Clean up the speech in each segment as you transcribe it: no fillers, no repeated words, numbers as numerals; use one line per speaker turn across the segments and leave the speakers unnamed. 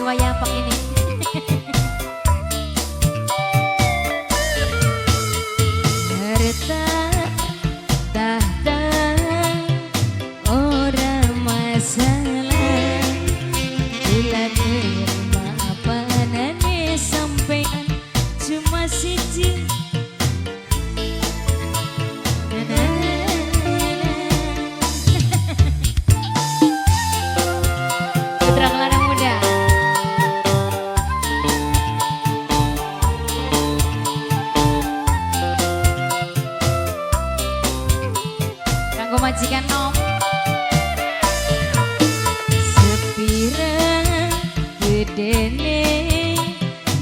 Sampai wayah apa ini? Harta tahta ora masalah, bila nerima apa anane sampean cuma siji. Na, na, na. Putra Kelana Muda. Kanggo majikan nom. Sepira gedene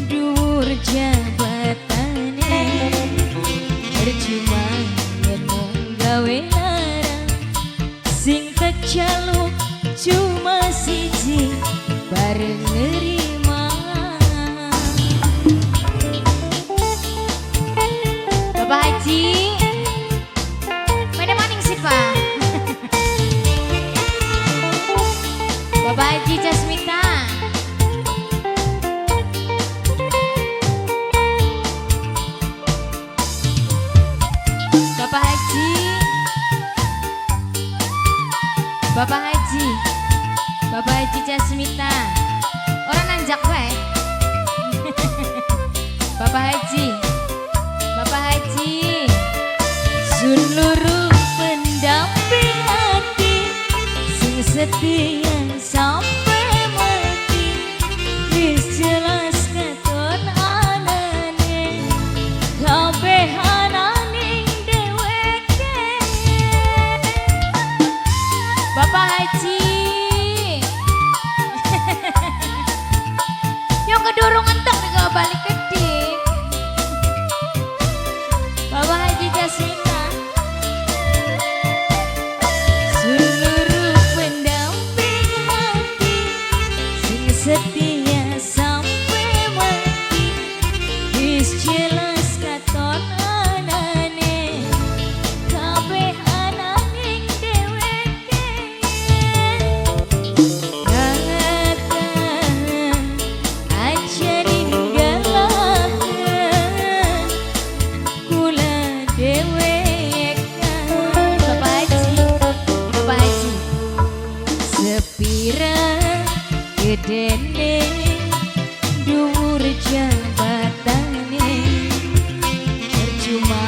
dhuwur jabatane, percuma yen mung gawe lara, sing tejaluk cuma siji bareng nerima. Bapak Haji, mana maning sih, Pak? Bapak Haji Jasmita. Bapak Haji. Bapak Haji. Bapak Haji Jasmita. Ora nanjak wae. Bapak Haji. Bapak Haji. Sun luru pendamping hati sing setia sampai mati, wis jelas katon anane kabeh ananing dheweke. Bapak Haji. Yang kedurung entek nih balik kedik. Bapak Haji Jasmita. Seluruh pendamping hati sing setia sampai mati, wis jelas katon anane kabeh ananing dheweke. Kakang aja ninggalaken kula dhewekan. Bapak Haji, Bapak Haji. Sepira gedene dhuwur jabatane, percuma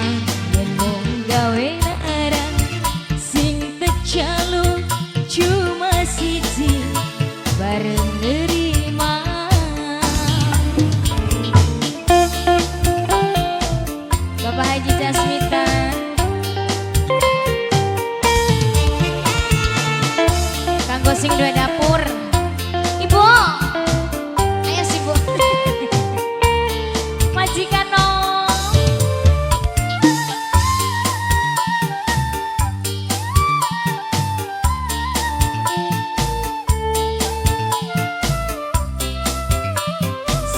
yen mung gawe lara, sing tejaluk cuma siji bareng nerima. Bapak Haji Jasmita. Kanggo sing duwe dapur. Ibu. Ayo sih, Bu. Majikan nom.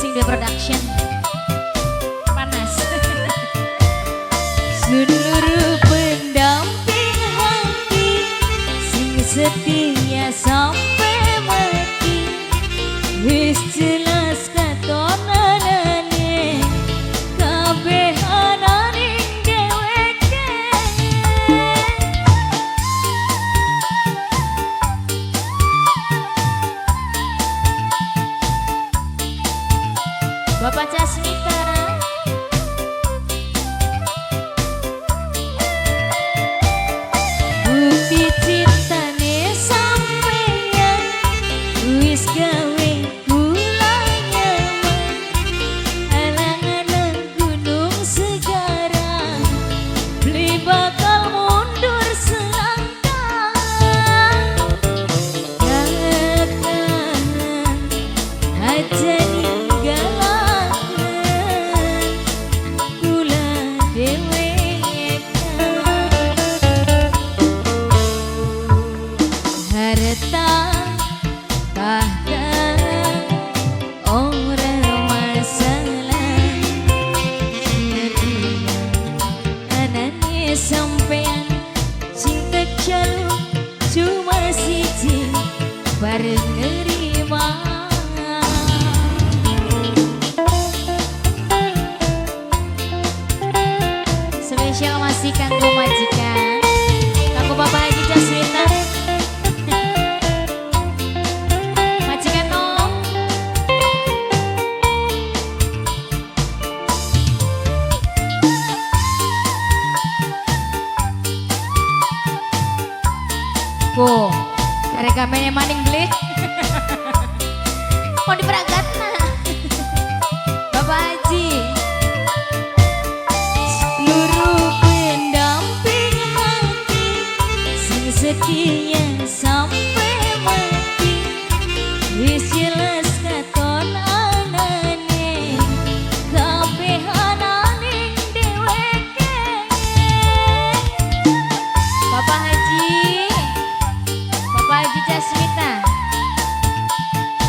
Sing duwe production. Panas. Seluruh pendamping hati sing setia sampai mati, wis jelas katon anane kabeh ananing dheweke. Bapak Jasmita. Bukti cintane sampeyan wis gawe kula nyaman, alang-alang gunung segara beli bakal mundur selangkah. Kakang aja ninggalaken kula dhewekan. Harta tahta ora masalah, nerima anane sampean sing tejaluk cuma siji bareng nerima. Maning beli. Mau diperagatna. Bapak Haji. Seluruh pendamping hati sing setia sampai mati, wis jelas katon anane, kabeh ananing dheweke. Bapak Haji, Bapak Haji Jasmita,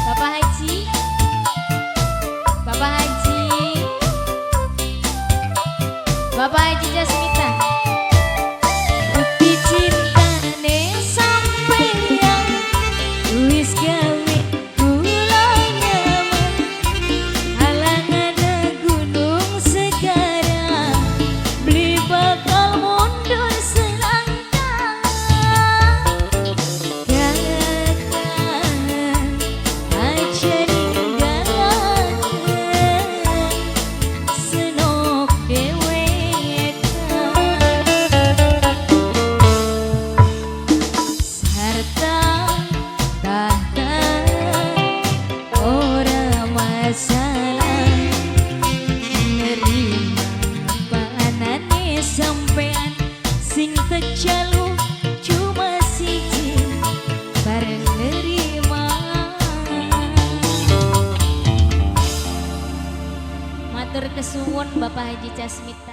Bapak Haji, Bapak Haji, Bapak Haji Jasmita. Bukti cintane sampeyan wis gawe kula nyaman. Halangan gunung segara beli bakal mundur selangkah. Kakang, aja ninggalaken senok dhewekan. Harta tahta ora masalah, nerima panane sampean, sing tejaluk cuma siji, bareng nerima. Matur kesuwun, Bapak Haji Casmita.